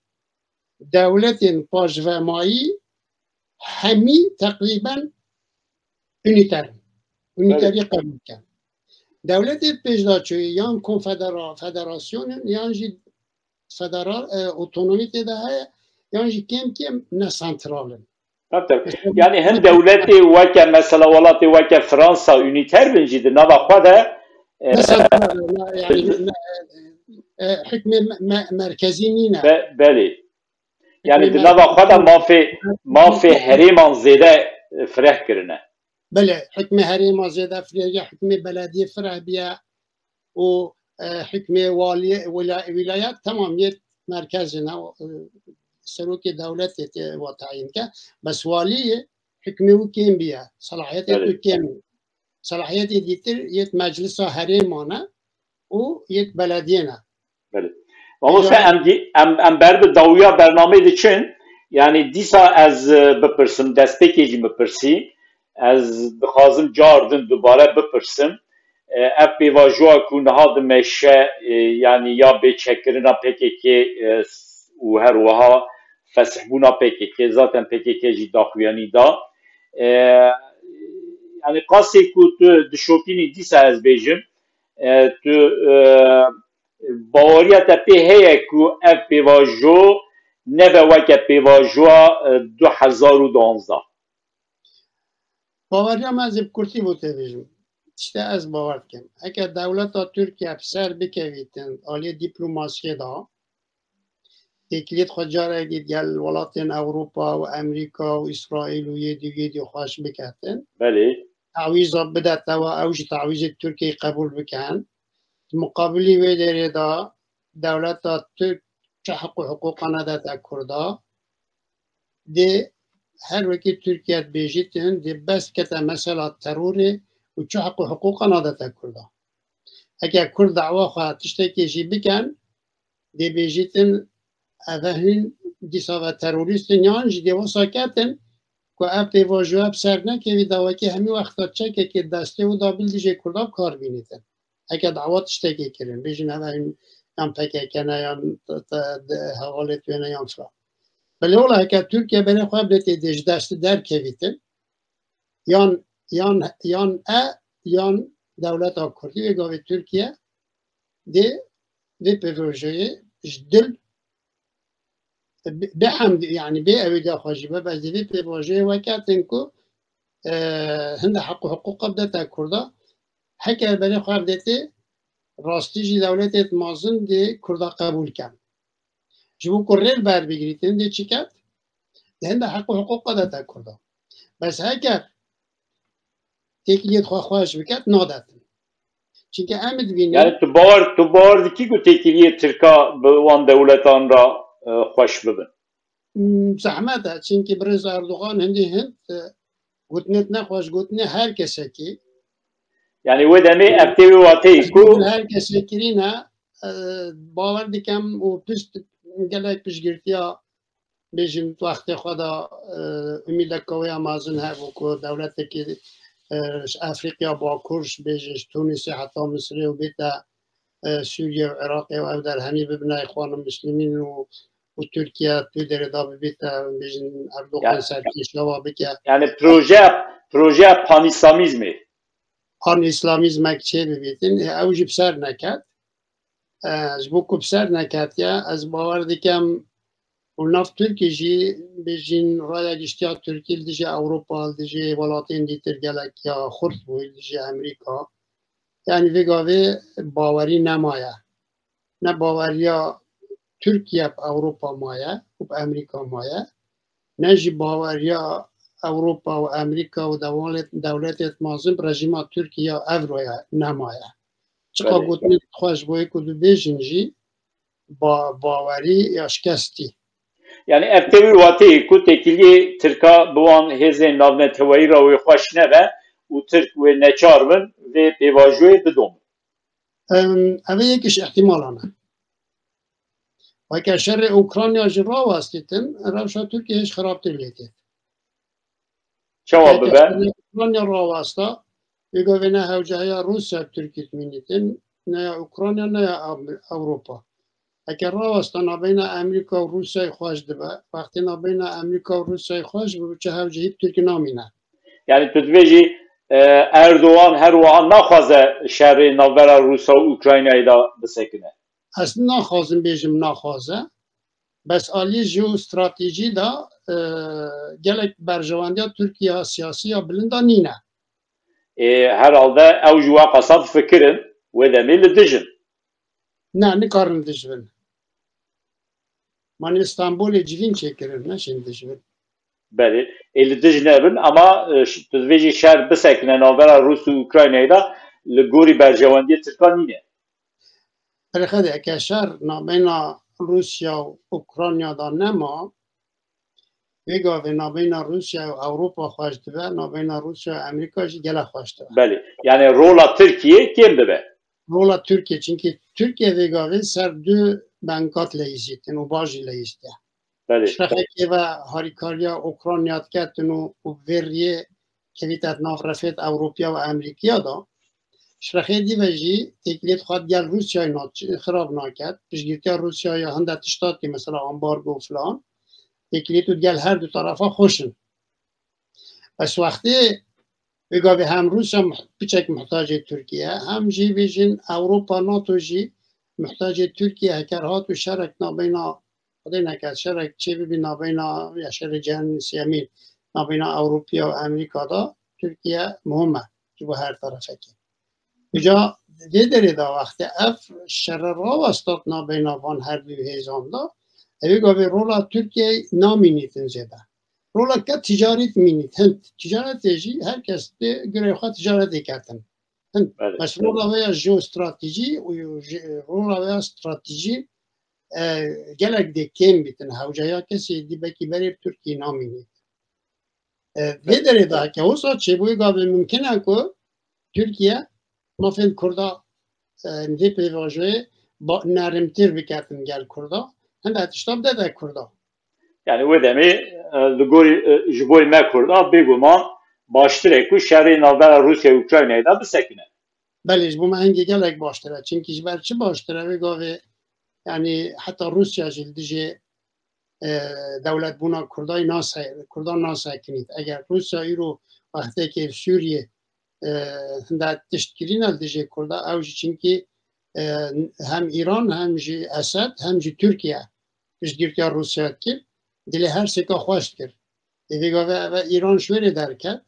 dewletên paşvemayî hemî teqrîben unîter in. Unîterî qebûl dikin. Dewletê pêşdaçûyî yan konfedera-, federasyon in yan jî federal, e, otonomî tê de heye yan jî kêm kêm ne santral in. Tabii, tabii. Yani hin dewletê weke mesela welatê weke Fransa unîter bin jî di nava xwe de, e, Ne santral in, ne, yani ne, e, hukmê me-, me-, merkezî nîne. be-, belê. Yani di nava xwe de mafê, mafê herêman zêde, e, fireh kirine. Belê, hukmê herêma zêde fireh ya, hukmê belediyê fireh biye û, e, hukmê waliyê, wila-, wilayet temam yê merkezê ne, e, serokê dewletê tê wa tayîn ke. Bes waliyê hukmê wî kêm biye, selahiyetê wî kêm. Selahiyetê dîtir yê meclisa herêma ne û yê belediyê ne. Belê. Mamoste, em, em, em ber bi dawiya bernameyê diçin. Yani dîsa ez, e, bipirsim, destpêkê jî min pirsî. Ez dixwazim car din dubare bipirsim. E, ev pêvajoya ku niha dimeşe, e, yani ya bêçekkirina P K K, e, û her wiha fesihbûna P K K, zaten P K K jî daxuyanî da. E, yani qasê ku tu dişopînî dîsa ez bêjim, e, tu, e, baweriya te pê heye ku ev pêvajo nebe weke pêvajoya, e, du hezar û duwazdeh? Baweriya me ez ê bi kurtî bo te bêjim. Tiştê ez bawer dikim. Heke dewleta Tirkiye bi ser bikevîtin, aliyê dîplomasiyê de, têkiliyet xwe carek dî gel welatên Ewropa û Amerîka û Îsraîl û yê dî yê dî xweş biketin. Belê. Tawîza bidetewa, ew jî tawîzê Tirkiyeyê qebûl bikin. Di muqabilî wê derê de dewleta Tirk çi heq û hiqûqa nedete Kurda, dê her wekî Tirkiye dibêjîtin, dê bes kete mesela terorê û çi heq û hiqûqa nadete Kurda. Eger Kurd dawa xwe tiştekê jî bikin, dê bêjîtin, eve hûn dîsa ve terorîst in, yan jî dê wisa ketin ku ev pêvajoya bi ser nekevî, dawekî hemî wexta çekekê destê û dabil dijê Kurda bi kar bînîtin. Heke dawa tiştekê kirin, bêjin eve hûn yan P K K ne, yan te-, te-, de-, hevalê wê ne, yan filan. Belê wela heke Tirkiye berê xwe bê tê dê ji destê derkevîtin, yan, yan, yan e, yan dewleta Kurdî, wê gavê Tirkiye dê vê pêvajoyê ji dil bi, bi hemd, yani bê ewê daxwajî be, bes dê vê pêvajoyê weketin ku, e, hinde heq û hiqûqa bidete Kurda, heke berê xwe bidetê, rastî jî dewletê mezin dê Kurda qebûl ken. Ji bo ku rê li ber bigirîtin, dê çi ket? Dê hinde heq û hiqûqa dete Kurda. Bes heke têkiliyê xwe xweş biket, nadetin. Çunke em dibînin. Yani tu bawer, tu bawer dikî ku têkiliyê Tirka bi wan dewletan re, e, xweş bibin? Hmm, zehmet e. Çunke birêz Erdogan hindî hind, e, gotinêt nexweş gotinê her kesekî. Yani wê demê ev tê wê wateyê ku Her kesê kirîne, e, bawer dikem û pişt gelek piştgirtiya bêjin wextê xwe de, e, umîdeke wê ya mezin hebû ku dewletekî, e, ji Efrîqya Bakur, ji bêjin ji Tunîsê heta Misirê û bête, e, Sûriye û Iraqê û ev derhemî bibine Îxwanul Muslimîn û, û Tirkiye tu derê de bibîte, bêjin Erdogan Yani- serkêşiya wa bike. Yani proje proje panîslamîzmê. Pan-îslamîzmek çê bibîtin, e, ew jî bi ser neket. E, ji bo ku bi ser neketiye, ez bawer dikem û nav Tirkî jî bêjin raya giştiya Tirkî li dijî Ewropa, li dijî welatên dîtir gelek ya xurt bû, li dijî Amerîka. Yani vê gavê bawerî nemaye. Ne baweriya Tirkiye bi Ewropa maye û bi Amerîka maye, ne jî baweriya Ewropa û Amerîka û dewlet-, dewletê mezin bi rejîma Tirkiye ya evroya nemaye. Çiqa Belê. Gotinê xwe ji bo yê ku dibêjin jî ba-, bawerî ya şikestî. Yani ev tê wê wateyê ku têkiliyê Tirka bi wan hêzên navneteweyî re wê xweş nebe û Tirk wê neçar bin vê pêvajoyê bidomin. Em, ev ê yek ji ihtimalan e. Weke şerê Ukrayna jî rawestîtin, rewşa Tirkiye hêj xirabtir lê têt. Çawa Weke bibe? şerê Ukrayna rawesta, vê gavê ne hewcehiya Rûsya Tirkî dimînîtin, ne ya Ukrayna, ne ya Am-, Ewropa. Heke rawesta nabeyna Amerîka û Rûsyayê xweş dibe, wextê nabeyna Amerîka û Rûsyayê xweş bibe, çi hewcehî bi Tirkî namîne. Yani tu dibêjî e, Erdogan her wiha naxwaze şerê navbera Rûsya û Ukraynayê de bisekine. Ez naxwazim bêjim naxwaze. Bes aliyê jeostratejî de, e, gelek berjewendiya Tirkiye siyasî ya bilind a nîne. E, herhalde ew ji we qasa difikirin, wê demê li dij in. Ne, nikarin dij bin. Manê Stenbolê civîn çêkirin, neşên dij bin. Belê. Ê li dij nebin, ama e, ş- tu dibêjî şer bisekine navbera Rûs û Ukraynayê de li gorî berjewendiyê Tirkan nîne. Berê xedê, eke şer nabeyna Rûsya û Ukrayna de nema, vê gavê nabeyna Rûsya û Ewropa xweş dibe, nabeyna Rûsya û Amerîka jî gelek xweş dibe. Belê. Yani rola Tirkiye kêm dibe. Rola Tirkiye, çimkî Tirkiye vê gavê ser du bengat leyîzîtin û baş jî leyîztiye. Belê. Şerexekê ve harîkariya Ukrayna diketin û, û vê riyê kevîte nav refêt Ewropiya û Amerîkiya da. Şerexê dî ve jî têkiliyê xwe digel Rûsyayê na-, xirab naket. Piştgirtiya Rûsyayê hinde tiştatî, mesela ambargo filan. Têkiliyê tu digel her du tarafa xweş in. Bes wextê vê gavê hem Rûsya muh-, piçek muhtacê Tirkiye, hem jî bêjin Ewropa, NATO jî muhtacê Tirkiye, heker hat û şerek nabeyna, Xwedê neket, şerek çê bibî nabeyna ya şerê cihên siyemîn, nabeyna Ewropiya û Amerîka da, Tirkiye muhim e ji bo her terefekê. Uca vê derê de wextê ev şere rawestat nabeyna van her du hêzan da, evê gavê rola Tirkiyeyê namînîtin zêde. Rola ke ticaret mînît, hin ticaretê jî her kes dê gurê xwe ticaretê ketin. Hin. Belê. Bes rola vê ya jeostratejî û ji-, rola vê ya stratejî, e, gelek dê kêm bîtin. Hewceya kesê dî bekî berê bi Tirkî namînît. E, vê derê de heke wisa çêbûyê gavê mimkin e ku Tirkiye mafên Kurda, e, vê pêvajoyê ba-, nerimtir biketin gel Kurda. Hinde tişta bidete Kurda. Yani wê demê e, li gorî e, ji bo me Kurda bêguman baştir e ku şerê navbera Rûsya û Ukraynayê de bisekine. Belê, ji bo me hingê gelek baştir e. Çimkî ji ber çi baştir e? Vê gavê, yani heta Rûsya jî li dijê, e, dewletbûna Kurdayê nase-, Kurdan nasekinît. Eger Rûsya îro wextekê Sûriyê, e, hinde tişt kirîne li dijê Kurda, ew jî çimkî, e, hem Îran, hem jî Esed, hem jî Tirkiye piştgirtiya Rûsya dikir, dilê her sêka xweş dikir. Ê vê gavê eve Îran ji wêrê derket,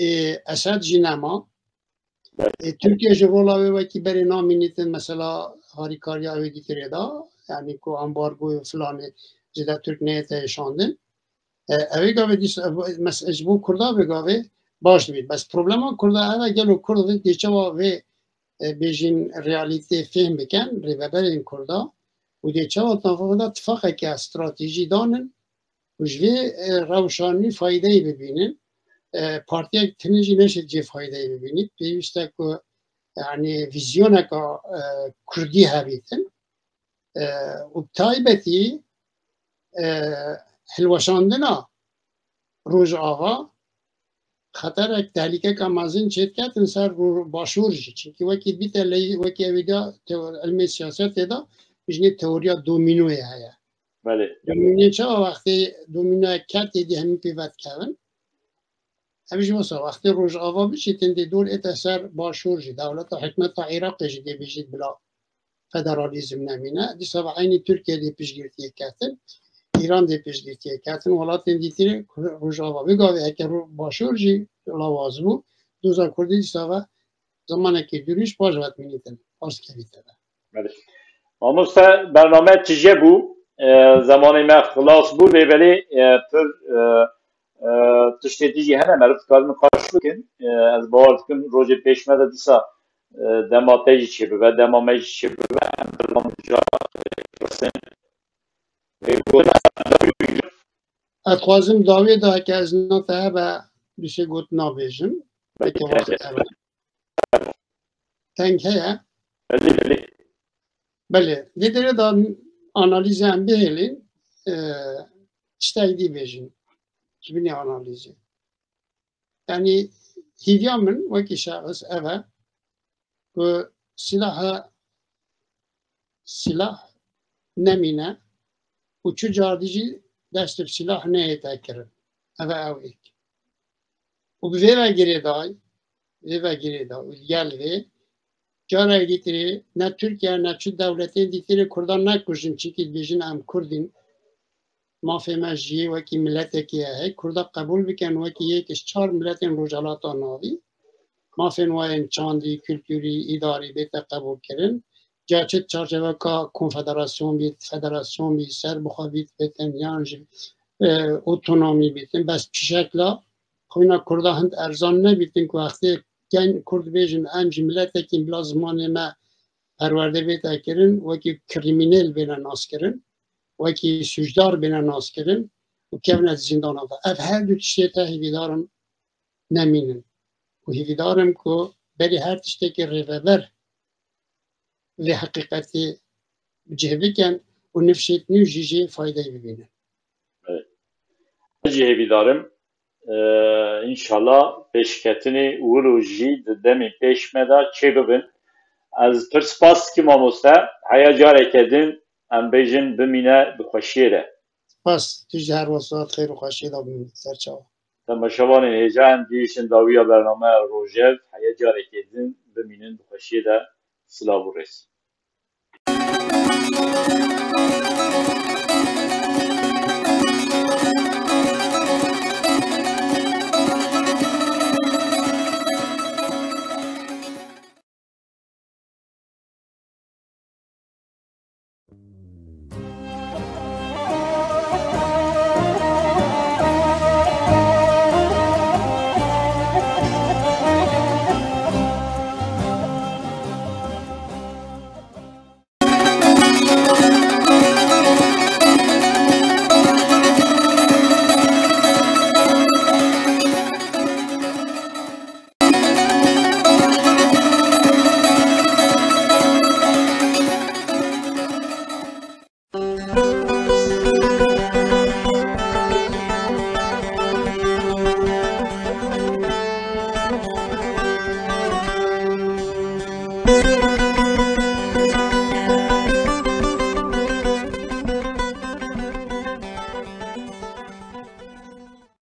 ê Esed jî nema. Ê Tirkiye ji rola wê wekî berê namînîtin, mesela harîkariya wê dîtirê da, yani ku ambargo û filanê ji de Tirk neyête şandin. E, ev ê gavê dîs-, ev, mes-, ji bo Kurda vê gavê baş dibît. Bes problema Kurda ev e, gelo Kurd vê dê çawa vê, e, bêjin realîtê fêhm bikin, rêveberên Kurda û dê çawa di nava xwe de tifaqeke stratejî danin û ji vê, e, rewşa nû faydeyê bibînin. e, partiyek tenê jî neşê cê faydeyê bibînît. Pêwîst e ku, yanî, vîzyoneka, e, kurdî hebîtin. E, û bi taybetî, e, hilweşandina Rojava xeterek, tehlîkeka mezin çêdiketin ser Ro-, Başûr jî. Çimkî wekî dîte ley-, wekî ewî de teo-, ilmê siyasetê de bijinê teoriya domînoyê heye. Belê. Domînoyê çawa? Wextê domînoyek ket, êdî hemî pê vedikevin. Ev jî wisa wextê Rojava biçîtin dê dor ête ser Başûr jî. Dewleta, hikûmeta Iraqê jî dê bijît bila federalîzm nemîne. Dîsa ve eynî Tirkiye dê piştgirtiyê ketin. Îran dê piştgirtiyê ketin. Welatên dîtirê Rojava. Vê gavê heke Ro-, Başûr jî lawaz bû, doza Kurdî dîsa ve zamanekî dûrîş paş ve dimînîtin, paş dikevîte ve. Belê. Mamoste, bername tije bû. E, zemanê me xilas bû, lê belê, e, pir, e, e, tiştê dijî hene, meriv dikarin qaş bikin. E, ez bawer dikim rojê pêş me de dîsa, e, dema te jî çêbibe, dema me jî çêbibe, em bernameca Ez dixwazim dawiyê de heke ezîna te hebe du sê gotina bêjim. Heke wext hebe. Teng heye? Belê, belê. Belê. Vê derê de analîzê em bihêlin, e, tiştek dî bêjin. Ji binê analîzê. Yanî hîviya min wekî şexs ev e ku silaha, silah nemîne û çi car dî jî dest bi silah neyête kirin. Ev e ew êk. Û bi vê ve girêdayî, vê ve girêdayî û gel vê carek dîtirê ne Tirkiye ne çi dewletên dîtirê Kurdan nekujin, çikî dibêjin em Kurd in. Mafê me ji yê wekî miletekî heye. Kurda qebûl bikin wekî yek ji çar miletên Rojhilata Navî. Mafên we yên çandî, kulturî, îdarî bête qebûlkirin. Ca çi çarçeveka konfederasyon bît, federasyon bît, serbixwe bît, bêtin yan jî, e, otonomî bîtin. Bes çi şekla xwîna Kurda hind erzan nebîtin ku wextê gen Kurd bêjin em ji miletekî bila zimanê me perwerde bête kirin, wekî krîmînel bêne naskirin, wekî sûcdar bêne naskirin û kevne di zîndana de. Ev her du tiştê te hêvîdar im nemînin. Û hêvîdar im ku berî her tiştekî rêveber vê heqîqetê bi cih bikin û nifşêt nû jî jê faydeyê bibînin. Evet. Ez jî hêvîdar im. Ee, înşallah pêşketinê wilo jî di demê pêş me de çêbibin. Ez pir spas dikim mamoste. Heya careke din em bêjin bimîne di xweşiyê de. Spas. Tu jî her wisa di xêr û xweşiyê de bimîne. Serçawa. Temaşevanên hêja em gihîştin dawiya bernameya Rojev. Heya careke din bimînin di xweşiyê de. Silav û rêz.